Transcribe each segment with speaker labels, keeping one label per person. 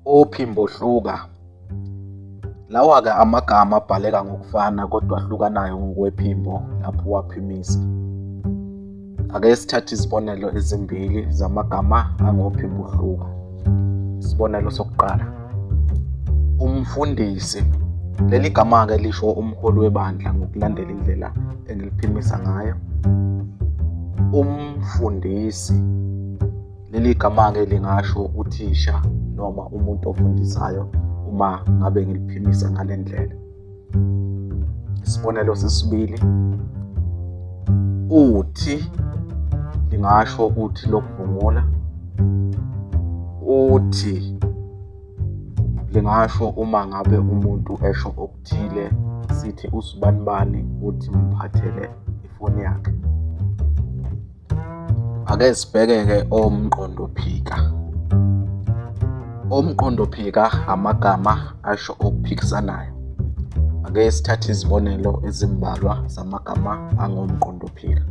Speaker 1: Ophimbohluka. Lawa-ke amagama abhaleka ngokufana kodwa ahlukanayo ngokwephimbo lapho uwaphimisa. Ake sithathe izibonelo ezimbili zamagama angophimbohluka. Isibonelo sokuqala, umfundisi. Leli gama-ke lisho umholi webandla ngokulandela indlela engiliphimisa ngayo. Umfundisi. Leli gama-ke lingasho uthisha noma umuntu ofundisayo uma ngabe ngiliphimisa ngale ndlela. Isibonelo sesibili, uthi lingasho uthi lokuvungula, uthi lingasho uma ngabe umuntu esho okuthile sithi usibanibani uthi mphathele ifoni yakhe. Ake sibheke-ke omqondophika. Omqondophika amagama asho okuphikisanayo. Ake sithathe izibonelo ezimbalwa zamagama angomqondophika.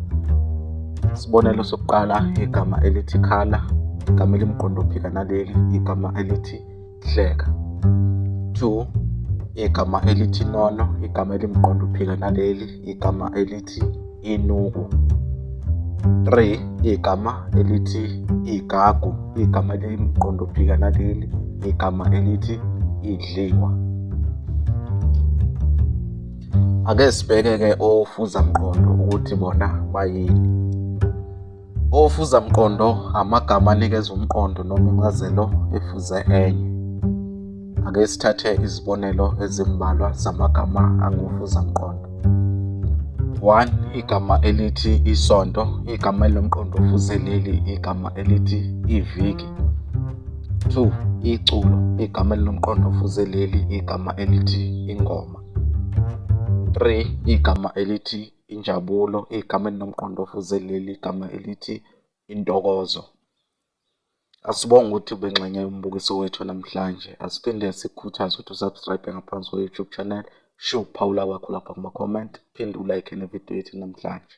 Speaker 1: Isibonelo sokuqala igama elithi khala, igama elimqondophika naleli igama elithi hleka. 2, igama elithi nono, igama elimqondophika naleli igama elithi inuku. 3, igama elithi igagu, igama elimqondophika naleli igama elithi idliwa. Ake sibheke-ke ofuzamqondo ukuthi bona bayini. Ofuzamqondo amagama anikeza umqondo noma incazelo efuze enye. Ake sithathe izibonelo ezimbalwa zamagama angofuzamqondo. 1, igama elithi isonto, igama elinomqondo ofuze leli igama elithi iviki. 2, iculo, igama elinomqondo ofuze leli igama elithi ingoma. 3, igama elithi injabulo, igama elinomqondo ofuze leli igama elithi intokozo. Asibonge ukuthi ube ngxenye yombukiso wethu namhlanje. Asiphinde sikukhuthaze ukuthi usubscribe ngaphansi kwe-YouTube channel, shiya ukuphawula kwakho lapha kuma-comment, phinde ulike nevidiyo yethu namhlanje.